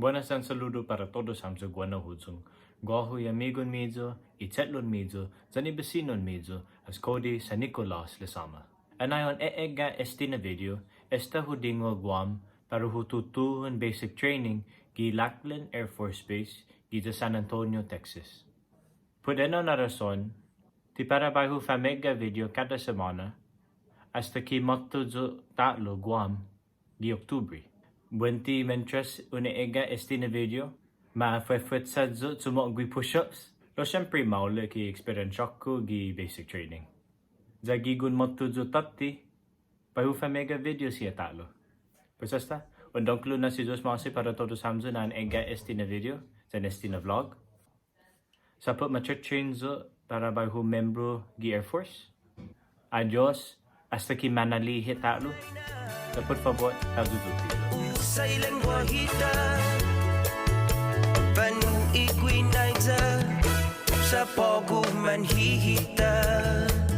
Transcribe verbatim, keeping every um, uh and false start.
Buenas yan saludu para todus hamyo guenao huyong. Guåhu i amigon-miyu, i che'lon-miyu, yan i bisinon-miyu, as Cody San Nicolas Lizama. Annai un e'egga' este na video, esta hu dingu Guam para hu tutuhon basic training gi Lackland Air Force Base, giya San Antonio, Texas. Put ennao na rason, ti para bai hu famegga' video kada semåna, asta ki måtto yu' ta'lo Guam gi Oktubre. Buente mientras un e'egga' este na video, ma fuefuetsa yu' chumo'gue push-ups, lao siempre maolek i experience-ku gi basic training. Ya gigon måtto yu' tåtte, bai hu famegga' video siha ta'lo. Pues esta, un dångkolo na si Yu'os ma'åse' para todus hamyo na an e'egga' este na video, yan este na vlog. Sa' put ma train yu' para bai hu membro gi Air Force. Adios, asta ki manali'e' ta'lo. Sa' put fabot, ta yuyuti. Usa i lengguahi-ta, fa'nu'i guinaiya, sa' på'go manhihita.